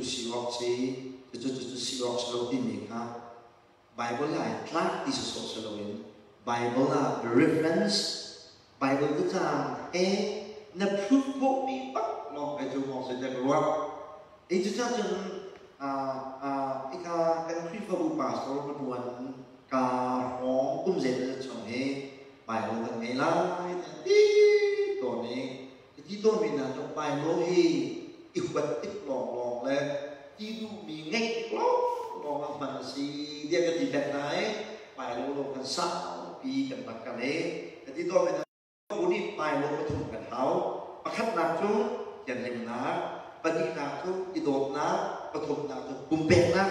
si awk si, cucu cucu si awk si lo timi kha Bible ah tlak ti sawsawh si loin Bible ah reference, Bible biacang he na proof khawhmi bak lawng kai cu mawng si ka ruah. Ei cucah cun ika kan Khrihfabu pastor ka ṭuan ka hrawng kum zeimawzat chung hi Bible kan ngei lai ti tawn i ka ti tawnmi hna cu Bible hi i huat tik lawnglawng le ti duhmi ngeih tik lawnglawng ah hman a si tiah ka ti peng hna i Bible lo kan saupi kan rak kal i ka ti tawnmi hna bu nih Bible pathum kan hau. Pakhatnak cu thianhlimnak, pahnihnak cu i dawtnak, pathumnak cu pumpeknak.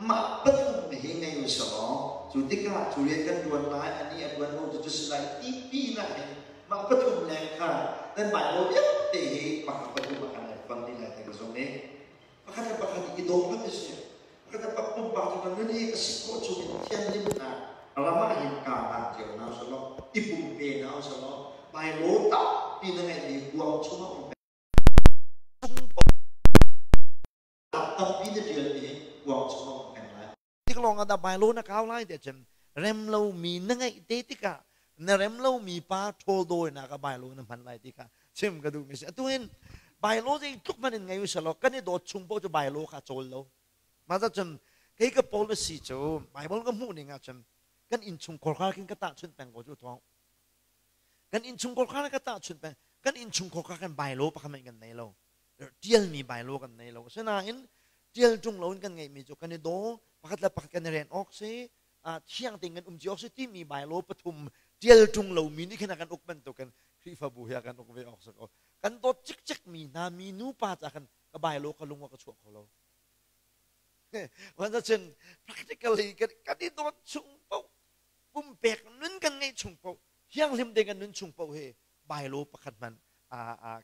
Mah pathum hi ngei u selaw cu tikah cu rian kan ṭuan lai, anih a ṭuan ko cu si lai ti pinah hin mah pathum leng kha nan Bible vialte hi pakhat pathum ah kan i fon dih lai ti ka zumh i pakhat le pakhat i daw kan i si. Pakhat le pakhat pumpak cu kan nun hi a si khawh chung in thianhlimnak ram ah hin kaa hlang cio hna usih law i pumpe hna usih law Bible tampi na ngeihmi kuang chungah um tampi na ṭialmi kuang chungah um peng lai. Tik lawng ah dah Bible na kau lai tiah cun rem lomi na ngeih te tikah na rem lomi pa ṭhawl dawinak ah Bible na hman lai ti kha chim ka duhmi si. Atu hin Bible zei tluk hmanh in ngei u selaw kan i dawt chung paoh cu Bible kha cawl lo. Mah cun kei ka policy cu Bible ka hmuh ning ah cun kan innchungkhar kha khin ka tahchunh peng ko cu thawng. Kan innchungkhar kha ka tahchunh peng. Kan innchungkhar kha kan Bible pakhat hmanh kan nei lo. Ṭialmi Bible kan nei lo. Asinain ṭial ṭung loin kan ngeihmi cu kan i daw, pakhat le pakhat kan i ren awk si, thiang tein kan um cio awk si timi Bible pathum ṭial ṭung lomi nih khin a kan uk bantukin Khrihfabu hi a kan uk ve awk si ko. Kan dawt cikcek mi hna mi nupa ca khan ka Bible ka lung a ka chuah kho lo. Cun practically kan i dawt chung paoh pumpek nun kan ngeih chung paoh thianghlim te kan nun chung paoh hi bailo pakhat hmanh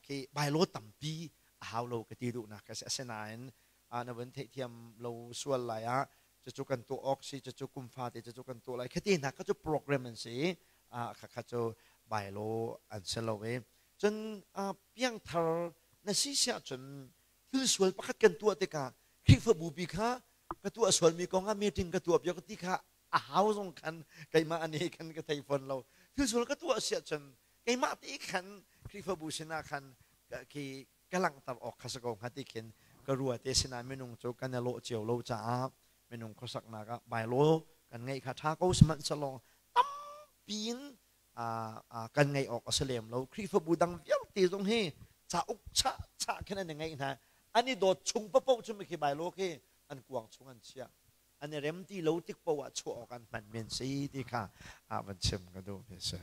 khi bailo tampi a hau lo ka ti duhnak ka si. Asinain na vun theihthiam lo sual lai ah cucu kan tuah awk si, cucu kum fate cucu kan tuah lai khati hna kha cu program an si, kha kha cu bailo an si lo i cun piangthar na si siah cun thil sual pakhat kan tuah tikah Khrihfabu pi kha ka tuah sualmi kong ah meeting ka tuah piak ti kha a hau zong khan keimah ani khan ka thei fawn lo. Thil sual ka tuah siah cun keimah te khan Khrihfabu sinah khan khi ka langhter awk kha si ko hnga ti khin ka rua te. Sinah minung cu kan i lawh cio lo caah minung khuasaknak ah bylaw kan ngeih kha ṭha ko sihmanhsehlaw tampi in kan ngeih awk a si lem lo. Khrihfabu dang vialte zong hi cauk chah chah khin an i ngeih hna. An i dawt chung paoh cu khi bylaw khi an kuang chung an chiah. An i rem ti lo tik paoh ah chuah awk an hman men si ti kha van chim ka duh mi a si.